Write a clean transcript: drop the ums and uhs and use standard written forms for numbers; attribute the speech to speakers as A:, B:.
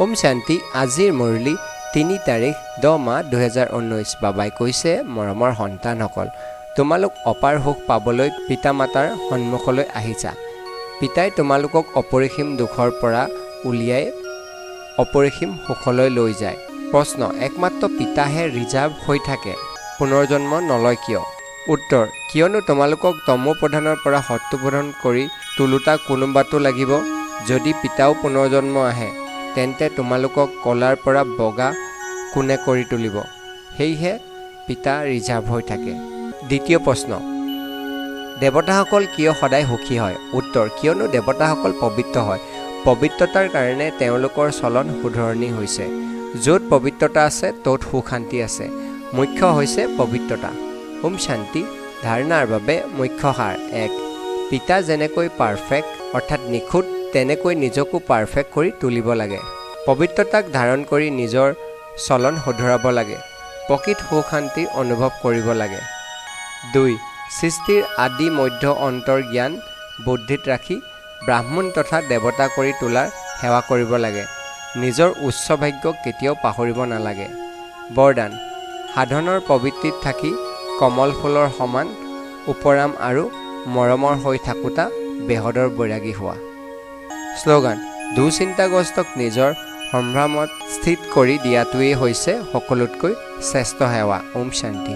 A: ওম শান্তি। আজিৰ মুৰলী 3 তাৰিখ 10 মাহ 2019। বাবাই কৈছে, মৰমৰ সন্তানসকল, তোমালোক অপাৰ সুখ পাবলৈ পিতা মাতাৰ সন্মুখলৈ আহিছা। পিতাই তোমালোকক অপৰিসীম দুখৰ পৰা উলিয়াই অপৰিসীম সুখলৈ লৈ যায়। প্ৰশ্ন, একমাত্ৰ পিতাহে ৰিজাৰ্ভ হৈ থাকে, পুনৰ্জন্ম নলয় কিয়? উত্তৰ, কিয়নো তোমালোকক তমো প্ৰধানৰ পৰা সত্ব প্ৰধান কৰি তোলোতা কোনোবাটো লাগিব। যদি পিতাও পুনৰ্জন্ম আহে, তেন্তে তোমালোকক কলাৰ পৰা বগা কোনে কৰি তুলিব? সেয়েহে পিতা ৰিজাৰ্ভ হৈ থাকে। দ্বিতীয় প্ৰশ্ন, দেৱতাসকল কিয় সদায় সুখী হয়? উত্তৰ, কিয়নো দেৱতাসকল পবিত্ৰ হয়। পবিত্ৰতাৰ কাৰণে তেওঁলোকৰ চলন শুধৰণি হৈছে। য'ত পবিত্ৰতা আছে, ত'ত সুখ শান্তি আছে। মুখ্য হৈছে পবিত্ৰতা। ওম শান্তি। ধাৰণাৰ বাবে মুখ্য সাৰ 1, পিতা যেনেকৈ পাৰফেক্ট অৰ্থাৎ নিখুঁত, তেনেকৈ নিজকো পাৰফেক্ট কৰি তুলিব লাগে। পবিত্ৰতাক ধাৰণ কৰি নিজৰ চলন শুধৰাব লাগে। প্ৰকৃত সুখ শান্তিৰ অনুভৱ কৰিব লাগে। 2, সৃষ্টিৰ আদি মধ্য অন্তৰ জ্ঞান বুদ্ধিত ৰাখি ব্ৰাহ্মণ তথা দেৱতা কৰি তোলাৰ সেৱা কৰিব লাগে। নিজৰ উচ্চ ভাগ্যক কেতিয়াও পাহৰিব নালাগে। বৰদান, সাধনৰ প্ৰবৃত্তিত থাকি কমল ফুলৰ সমান উপৰাম আৰু মৰমৰ হৈ থাকোঁতা বেহদৰ বৈৰাগী হোৱা। শ্লোগান, দুশ্চিন্তাগ্ৰস্তক নিজৰ সম্ভ্ৰমত স্থিত কৰি দিয়াটোৱেই হৈছে সকলোতকৈ শ্ৰেষ্ঠ সেৱা। ওম শান্তি।